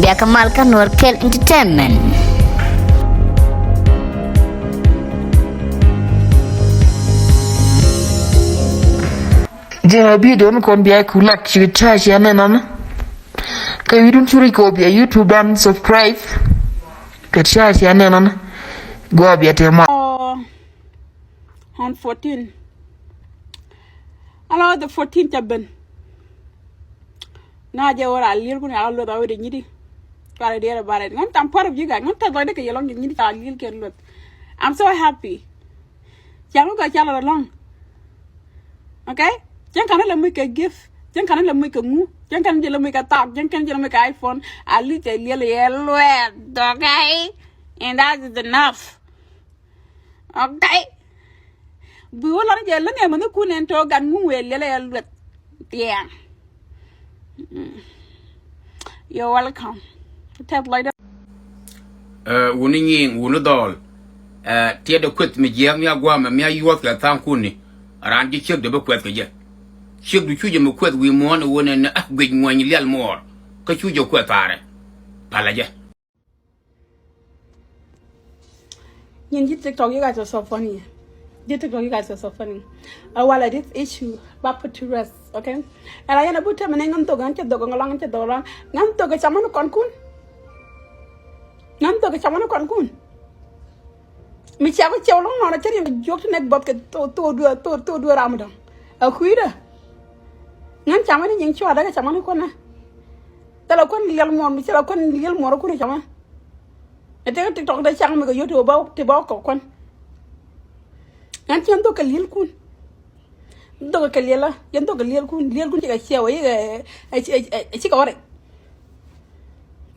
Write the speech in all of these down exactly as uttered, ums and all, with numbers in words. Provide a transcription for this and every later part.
Bia kɛ mal kä Nuɔr Kɛl Entertainment. Jɛ ɣä video ni kɔn bia ku like ci ca cia nɛ nɔnɔ. Kɛ wi̱dun curi kɔ bia YouTube dan subscribe. Kɛ ca cia nɛ nɔnɔ. Gua bia te ma. On fourteen. Ala the fourteen ca ben. Na jɛ wä ra liel kun ya luth a wä de nyidi. Kare diɛrɛ bare. Ngam tam part of you guys. Ngam tɛth lɔcdɛ kɛ yɛ lɔŋ nyidi ca liel kɛ luth. I'm so happy. Ca ŋu ka ca lɔ lɔŋ. Okay? Cɛn kan lɛ muc kɛ gift. Cɛn kan lɛ muc kɛ ŋu. Cɛn kan jɛ lɛ muc kɛ thak. Cɛn kan jɛ lɛ muc kɛ iPhone. At least ɛ liel yɛ luth. Okay? And that is enough. Okay. Bi wä lɔn jɛ lä nɛ mɛ ni kun ɛn tɔ gan ŋu wee liɛlɛ yɛ luɛth. Thiɛŋ. You're welcome. Tɛth lɔcdä. Ɛ, wuni nyiŋ, wuni dhɔl. Ɛ, tiɛt ɛ kueth mi jiɛk mi a guam mi a yuɔth kɛ thaŋ kuni. Raan ji̱ ciek dee bi kuɛth kɛ jɛ. Ciek du cu jɛ mi kuɛth wi̱i̱ muɔ̱ɔ̱n ɛ wun ɛn, ah, guic ŋuɔ̱ny liɛl muɔɔr. Kä cu jɛ kuɛth thaarɛ. Palɛ jɛ. Nyin ji̱ TikTok, you guys are so funny. Ji̱ TikTok, you guys are so funny. A wala this issue ba put to rest, okay? Ɛla yɛn a bu tɛmɛ ni ŋän thok, ŋän cɛ thok, ŋän lɔŋ, ŋän cɛ thok lɔŋ. Ŋän thok kɛ camä ni kɔn kun. Ŋän thok kɛ camä ni kɔn kun. Mi cia ku ciɛw lɔŋ nɔn a cɛ riɛm jiök ti nɛk bɔth kɛ thok, thok duɛ, thok, thok duɛ ram dɔŋ. A kui̱dä. Ŋän camä ni nyiŋ cua̱dä kɛ camä ni kuɔnä. Thilɛ kuän liɛl muɔr, mi thilɛ kuän liɛl muɔr kun cɔmä. Ɛ tëk TikTok dee caŋ mi kɛ yio̱w ti bä, ti bä kɔ kuän. Ŋän cien dhok kɛ liɛl kun. Dhok kɛ liɛl a, yɛn dhok kɛ liɛl kun, liɛl kun cikɛ ciɛ wä yikɛ, ɛ, ɛ, ɛ, ɛ, cikɛ wä rɛc.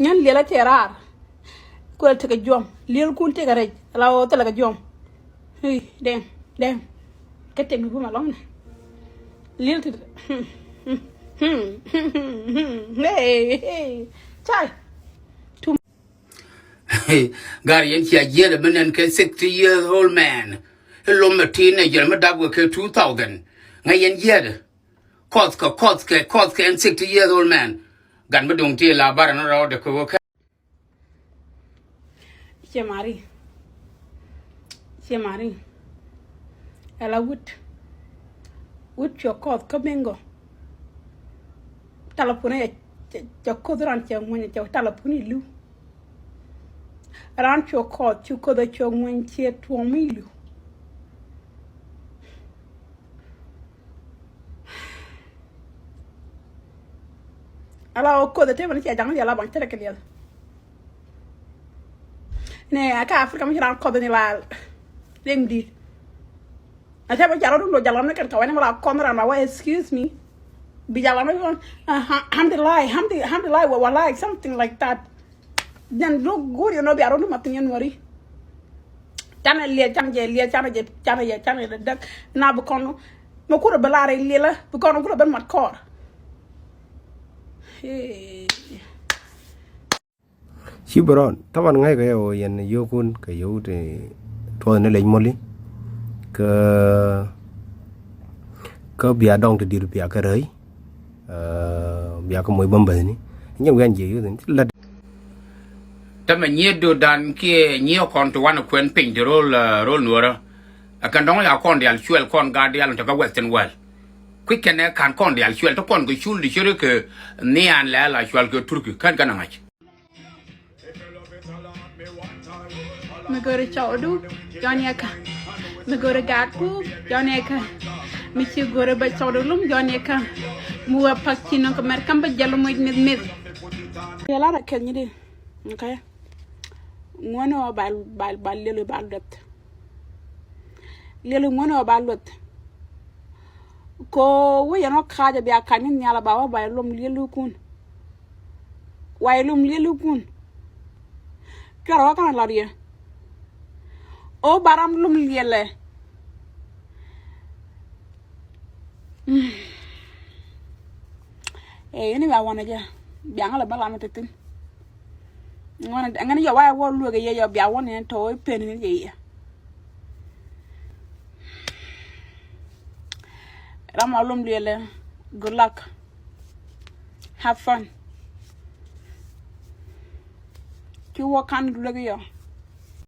Ŋän liɛl a tëë raar. Kuɛ tekɛ juɔm, liɛl kun tekɛ rɛc, la ɣöö thilɛ kɛ juɔm. Hey, damn, damn. Kä tek mi bum alɔŋ nɛ. Liɛl ti. Hey, hey. Chai. Tum. Gar yɛn cia jiɛl mi nɛn kɛ sixty years old man. Ilom mi teenager mi dap wɛ kɛ two thousand. Ŋa yɛn jiɛl. Kɔth kɛ, kɔth kɛ, kɔth kɛ ɛn sixty years old man. Gat mi duŋ ti la bar ni rɔɔdɛ kɛ wä kɛ. Ciɛ mari. Ciɛ mari. Ɛla wut. Wut cuɛ kɔth kä Bingo. Talapun ɛ cɛ, cɛ koth ran cɛ ŋuny cɛ talapun ilu. Ran cuɛ kɔth cu koth ɛ cuɛ ŋuny ciɛ tuɔm ilu. Ala ɔ koth ɛ tëë mɛn ciɛ jaŋ yɛ la baŋ cɛ rɛ kɛ liɛl. Nɛ a kä Africa mi ci ran kɔth ni la liŋ di̱i̱t. A cɛ bä jalɔ dun lo jalɔ ni kɛn kawɛ ni mɛ la kɔn ran la wä, excuse me. Bi jalɔ ni kɔn, ah, ha-, hamdilai, hamdi-, hamdilai wa, wa like something like that. Then look good, you know, bia run ma tin yan wari. Canɛ liɛ, canɛ jɛ liɛ, canɛ jɛ, canɛ jɛ, canɛ jɛ dek. Na bi kɔn, mɛ kurɛ bɛ lar liɛ la, bi kɔn kurɛ bɛ mat kɔr. Hey. Ci bi rɔn taban ŋa̱ckɛ yɛ ɣöö yɛn yio̱o̱kun kɛ yio̱w ti tuɔth ni lec moli. Kä, kä bia dɔŋ ti di̱t bia kɛ rɛy. Ɛ, bia kɛ moc bämbäthni. Nyɛ wian jiɛ yio̱o̱thin ci lät. Tämɛ nyiet do̱dan kiɛ nyiɛ kɔn ti wanɛ kuɛn piny ti ro̱l, ɛ, ro̱l nuɔrä. Ɛ kɛn dɔŋ ya kɔn diaal cuɛl kɔn gaat diaal ni te kä Western world. Kui̱c kɛnɛ ka̱n kɔn diaal cuɛl te kɔn kɛ cul di ceri kɛ nhian lɛ la cual kɛ Turki kän kɛn a ŋa̱c. Mi go̱ri cɔwdu jɔn yɛ kä. Mi go̱ri gaatku jɔn yɛ kä. Mi ci go̱ri bɛ cɔwdu lum jɔn yɛ kä. Mi wä pak ci nɔŋ kɛ mɛr kam bä jɛl muc mith mith. Yɛ lar a kɛl nyi di. Okay. Ŋuɔni wä bal, bal, bal liɛl wä bal dueth. Liɛl ŋuɔ̱n ɔ ba luɔth. Ko wä yɛn ɔ ka̱a̱c ɔ bia ka̱ny ni nhial ɔ ba wä ba ilom liɛl wä kun. Wa ilom liɛl wä kun. Cuarɛ wä ka̱n lat yɛ. Ɔ ba ram lom liɛlɛ. Ɛ, yɛn i̱ bia wanɛ jɛ. Bia ŋä lɛ bä lam ɛ te thi̱n. Ŋuɔ̱n ɛ ŋäni yɛ wayɛ wä lueek ɛ yɛ yɛ bia wä ni tɔ̱ i̱ pen ni yɛ yɛ. Ram a lom liɛlɛ. Good luck. Have fun. Ci wä kan luek yɔ.